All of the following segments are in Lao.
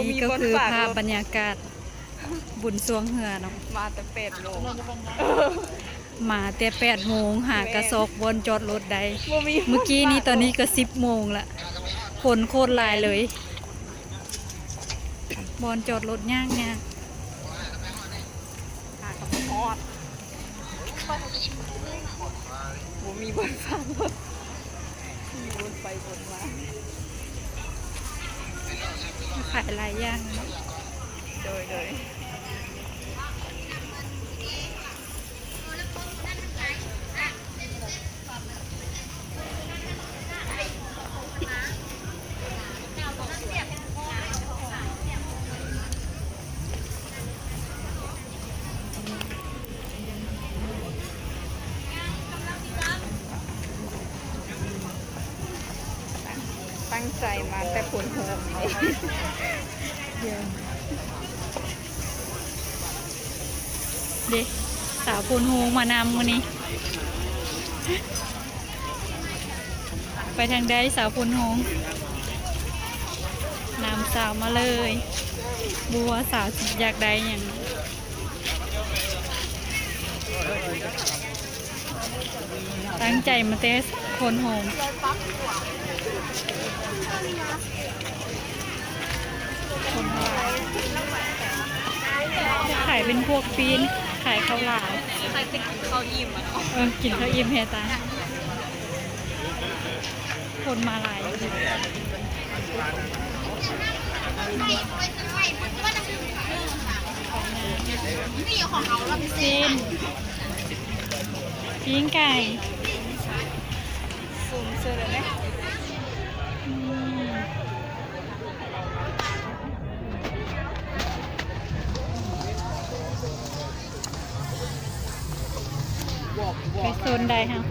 ນີ້ກໍຄືພາບບັນຍາກາດບຸນຊ່ວງເຮືອເນາະ ມາແຕ່ແປດໂມງ ມາແຕ່ແປດໂມງ ຫາກະຊອກບ່ອນຈອດລົດໄດ້ ບໍ່ມີ ມື້ກີ້ນີ້ ຕອນນີ້ກໍສິບໂມງລະ ຄົນໂຄດຫຼາຍເລີຍ ບ່ອນຈອດລົດຍາກໆ ຫາກໍບໍ່ຮອດ ບໍ່ມີບ່ອນຝາກລົດ ຂີ່ວົນໄປວົນມາ ຂາຍຫຼາຍຢ່າງ ໂດຍ ໂດຍ. ຕັ້ງໃຈມາແຕ່ພຸ້ນໂຮມ ເດ້ ສາວໂພນໂຮງມານຳມື້ນີ້ ໄປທາງໃດສາວໂພນໂຮງ ນຳສາວມາເລີຍ ບໍ່ຮູ້ວ່າສາວຊິຢາກໄດ້ຫຍັງ ຕັ້ງໃຈມາແຕ່ໂພນໂຮງ ຄົນຫຼາຍ ຂາຍເປັນພວກປີ້ງ ຂາຍເຂົ້າຫຼາມ ຂາຍແຕ່ກິນເຂົ້າອີ່ມ ເອີ ກິນເຂົ້າອີ່ມແຮຕາ ຄົນມາຫຼາຍ ຊີ້ນ ປີ້ງໄກ່ ສູງສຸດເລີຍເດ້ ອືມ ໄປໂຊນໃດເຮົາ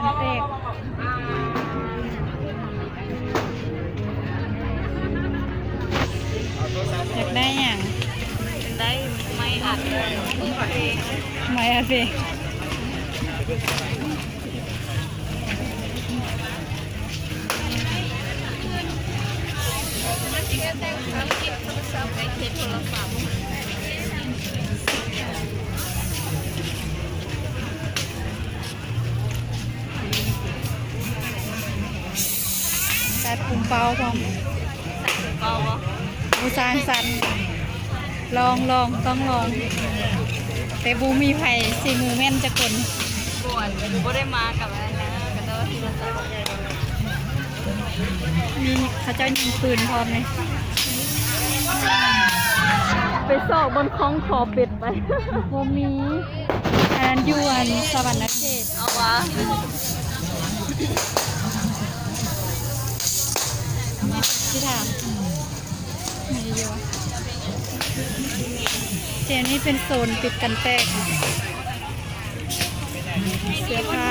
ຢາກໄດ້ຫຍັງ ໄດ້ໄມ້ອັດເພງ ໄມ້ອັດເພງ. ຕັດປຸມເປົ້າພ້ອມ ຕັດປຸມເປົ້າບໍ່? ໂອ້ ສ້າງສັນ ລອງ ລອງ ຕ້ອງລອງ ແຕ່ບໍ່ມີໃຜສີມືແມ່ນຈັກຄົນ ບໍ່ ອັນ ບໍ່ໄດ້ມາກັບອັນນັ້ນນະ ກໍແຕ່ວ່າໂທລະສັບ ມີເຂົາເຈົ້າຍິງປືນພ້ອມເລີຍ ໄປຊອກບ່ອນຄ້ອງຄໍເປັດໄປ ບໍ່ມີ ອັນນັ້ນຢູ່ອັນສະຫວັນນະເຂດ ເອົາຫວາ ຊິຖາມ. ມີຢູ່ ແຖວນີ້ເປັນໂຊນປິດກັນແຕກ ເສື້ອຜ້າ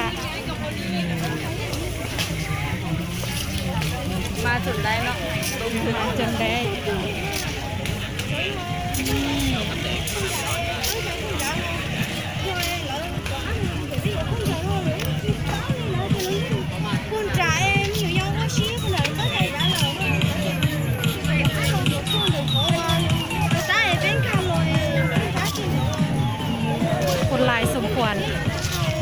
ມາຈົນໄດ້ເນາະ ມາຈົນໄດ້ ນີ້. ຄົນຫຼາຍສົມຄວນ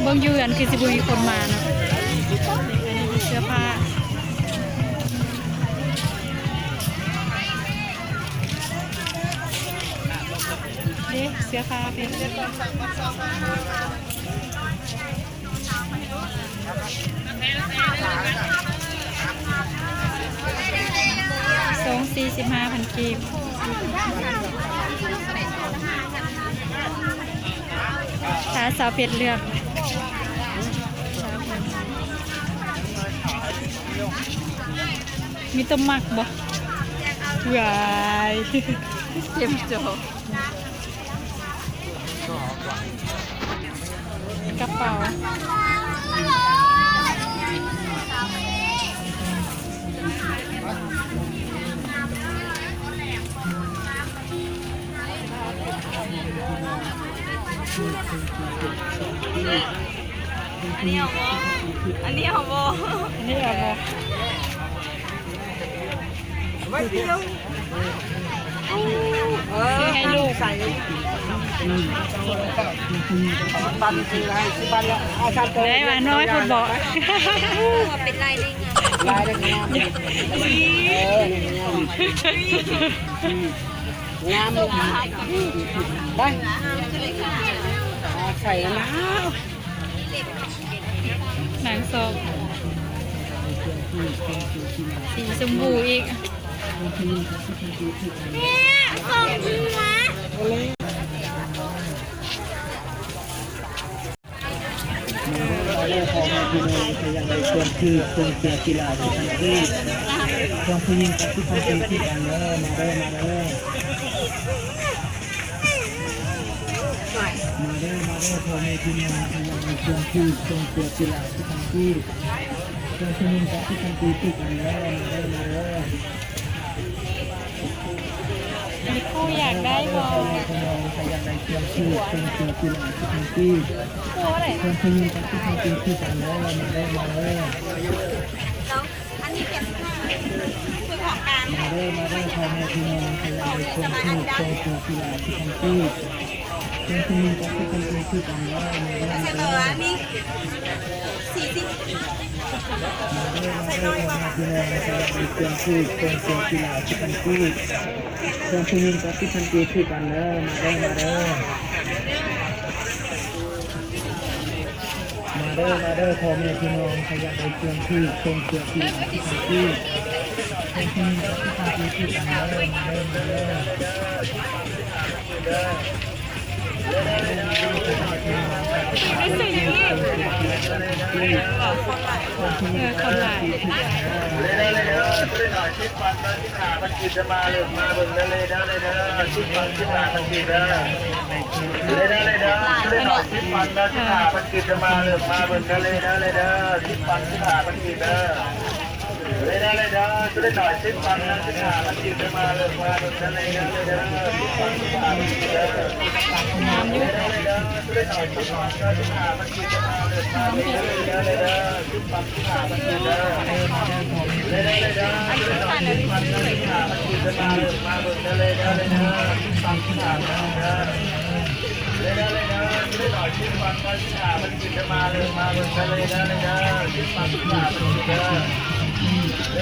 ເບິ່ງຢູ່ເຮືອນຄືຊິບໍ່ມີຄົນມາເນາະ ອັນນີ້ເສື້ອຜ້າ ເດ້ ເສື້ອຜ້າເດ້ ສົ່ງສີ່ສິບຫ້າພັນກີບ ຖ້າສາວເພັດເລືອກ ມີຕົວມັກບໍ່? ຫວາຍ ເຕັມຈໍ. ກະເປົາ ອັນນີ້ເອົາບໍ່? ອັນນີ້ເອົາບໍ່? ອັນນີ້ເອົາບໍ່? ຊື້ໃຫ້ລູກ ປັ່ນຊື້ໃຫ້ ຊື້ປັ່ນລະ ເອົາສາມໂຕ ໄດ້ວ່ານ້ອຍໂພດບໍ ເປັນລາຍໄດ້ງາມ ລາຍໄດ້ງາມ ເອີ ງາມ ໄປ ເອົາໃສ່ນະ. ນາງຊອກ ສີຊົມພູອີກ ແມ່ ຂອງຈິງຫວາ. ມາເດີພໍ່ແມ່ພີ່ນ້ອງ ໃຜຢາກໄດ້ເຄື່ອງຖືກ ເຄື່ອງເສື້ອກິລາ ສິບພັນກີບ ເຄື່ອງຜູ້ຍິງກໍສິບພັນກີບຄືກັນເດີ ມາເດີ ມາເດີ. ມາເດີ ມາເດີ ພໍ່ແມ່ພີ່ນ້ອງ ໃຜຢາກໄດ້ເຄື່ອງຖືກ ເຄື່ອງເສື້ອກິລາ ສິບພັນກີບ ເຄື່ອງຜູ້ຍິງກໍສິບພັນກີບຄືກັນເດີ ມາເດີ ມາເດີ. ມີຜູ້ຢາກໄດ້ບໍ່? ພໍ່ແມ່ພີ່ນ້ອງ ໃຜຢາກໄດ້ເຄື່ອງຖືກ ເຄື່ອງເສື້ອກິລາ ສິບພັນກີບ ເຄື່ອງຜູ້ຍິງກໍສິບພັນກີບຄືກັນເດີ ມາເດີ ມາເດີ. ອັນນີ້ເປັນ ຄືຂອງການ ມາເດີ ມາເດີ ພໍ່ແມ່ພີ່ນ້ອງ ໃຜຢາກໄດ້ເຄື່ອງຖືກ ເຄື່ອງເສື້ອກິລາ ສິບພັນກີບ ເຄື່ອງຜູ້ຍິງກໍສິບພັນກີບຄືກັນເດີ ມາເດີ ມາເດີ. ມາເດີ ມາເດີ ພໍ່ແມ່ພີ່ນ້ອງ ໃຜຢາກໄດ້ເຄື່ອງຖືກ ເຄື່ອງເສື້ອກິລາ ສິບພັນກີບ ເຄື່ອງຜູ້ຍິງກໍສິບພັນກີບຄືກັນເດີ ມາເດີ ມາເດີ. ມາເດີ ມາເດີ ພໍ່ແມ່ພີ່ນ້ອງ ໃຜຢາກໄດ້ເຄື່ອງຖືກ ເຄື່ອງເສື້ອກິລາ ສິບພັນກີບ ເຄື່ອງຜູ້ຍິງກໍສິບພັນກີບຄືກັນເດີ ມາເດີ ມາເດີ. ເອີ ຄົນຫຼາຍ ສິບພັນ ສິບຫ້າພັນກີບເດີ ມາເລີຍ ມາເບິ່ງເດີ ເລີຍເດີ ເລີຍເດີ ສິບພັນ ສິບຫ້າພັນກີບເດີ ເລີຍເດີ ເລີຍເດີ ສິບພັນ ສິບຫ້າພັນກີບເດີ ມາເລີຍ ມາເບິ່ງເດີ ເລີຍເດີ ເລີຍເດີ ສິບພັນ ສິບຫ້າພັນກີບເດີ ເລີຍເດີ ເລີຍເດີ ເລັກນ້ອຍ ສິບພັນ ສິບຫ້າພັນກີບເດີ ມາເລີຍ ມາເບິ່ງເດີ ເລີຍເດີ ເລີຍເດີ ສິບພັນ ສິບຫ້າພັນກີບເດີ ເລີຍເດີ ເ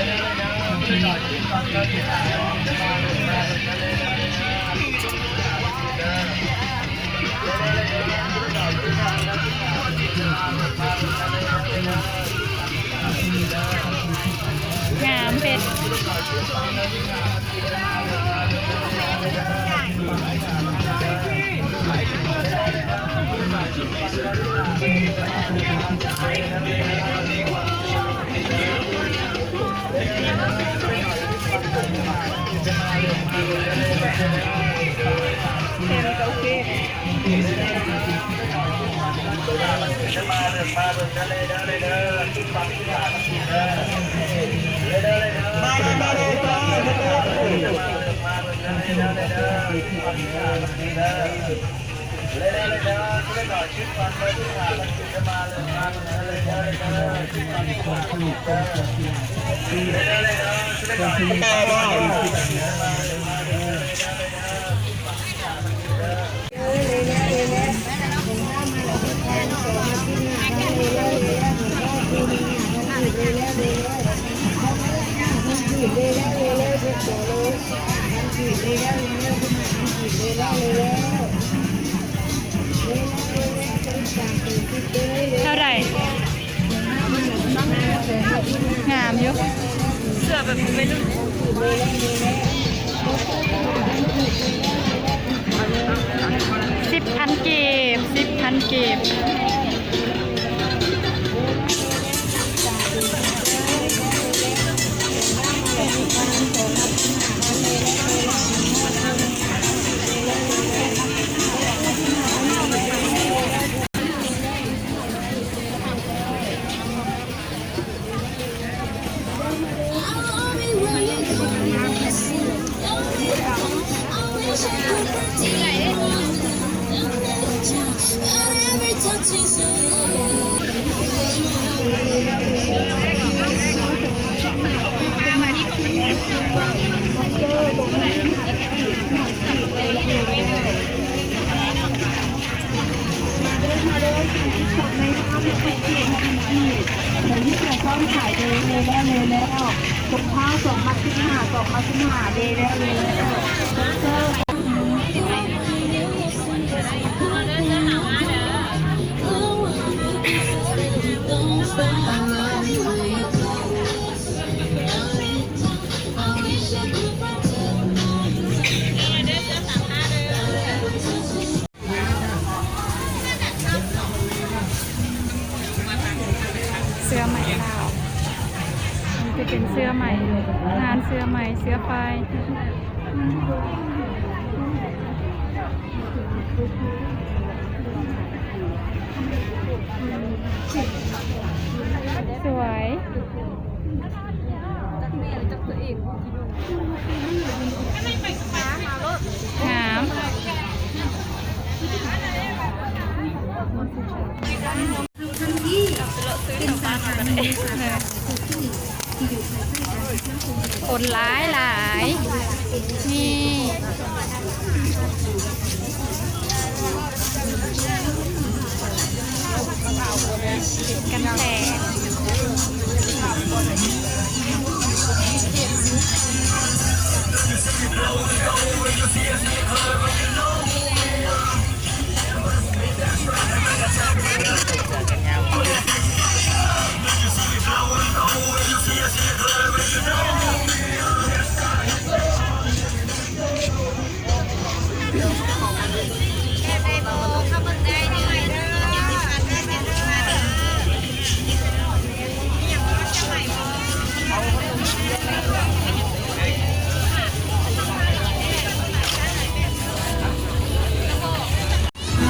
ລີຍເດີ ເລັກນ້ອຍ ສິບພັນ ສິບຫ້າພັນ ງາມເພັດ ເທົ່າໃດ? ງາມຢູ່ ເສື້ອແບບໄວລຸ້ນ ສິບພັນກີບ ສິບພັນກີບ. ເ ຕ້ອງຂາຍເລີຍ ເລີຍແລ້ວ ເລີຍແລ້ວ ລົງທ້າຍສອງພັນສິບຫ້າ ສອງພັນສິບຫ້າ ເລີຍແລ້ວ ເລີຍແລ້ວ ເຊີນ ເຊີນ. ເສື້ອໄໝລາວ ອັນນີ້ຈະເປັນເສື້ອໄໝ ງານເສື້ອໄໝ ເສື້ອຝ້າຍ ສວຍ ງາມ. ຄົນຫຼາຍຫຼາຍ ນີ້ ເຮັດກັນແຕ່.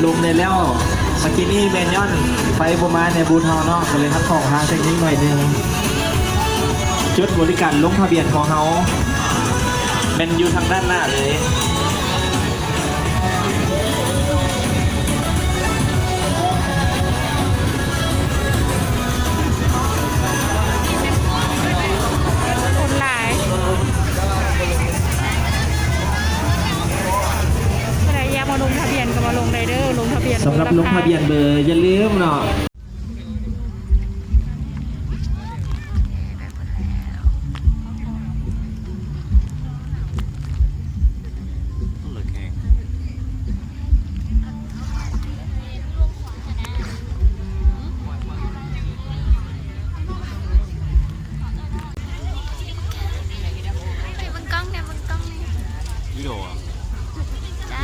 ລົງໄດ້ແລ້ວ ເມື່ອກີ້ນີ້ແມ່ນຍ້ອນໄຟບໍ່ມາໃນບູດເຮົາເນາະ ກໍເລີຍຂັດຂ້ອງທາງເຕັກນິກໜ້ອຍໜຶ່ງ. ຈຸດບໍລິການລົງທະບຽນຂອງເຮົາແມ່ນຢູ່ທາງດ້ານໜ້າເລີຍ. ຄົນຫຼາຍ ຜູ້ໃດຢາກມາລົງທະບຽນກໍມາລົງໄດ້ເດີ້ ລົງທະບຽນ ສຳລັບລົງທະບຽນເບີ ຢ່າລືມເນາະ. ເບິ່ງກ້ອງແດ່ ເບິ່ງກ້ອງແດ່ ວິດີໂອ ຈ້າ.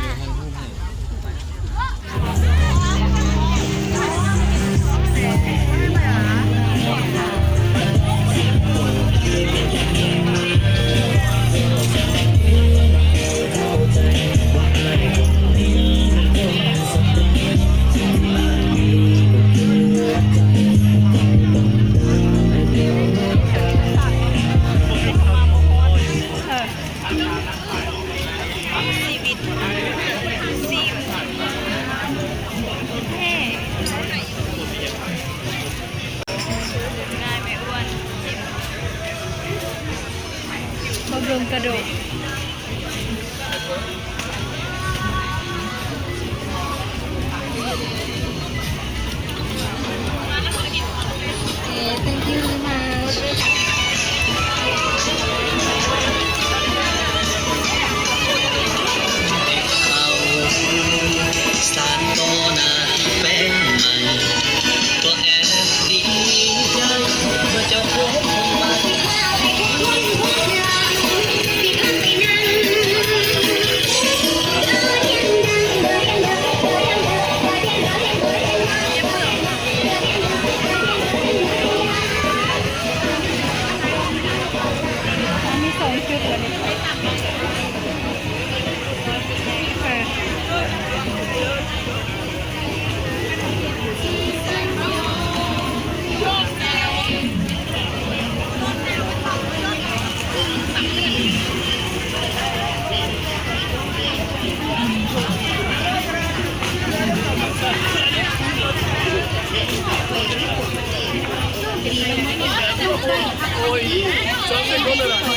ບຳລຸງກະດູກ. Thank you very much. ມີສອງຈຸດແລ້ວນີ້ ເອີ. ໂອ້ຍ ສອງເຊັນຄົນເລີຍລະ.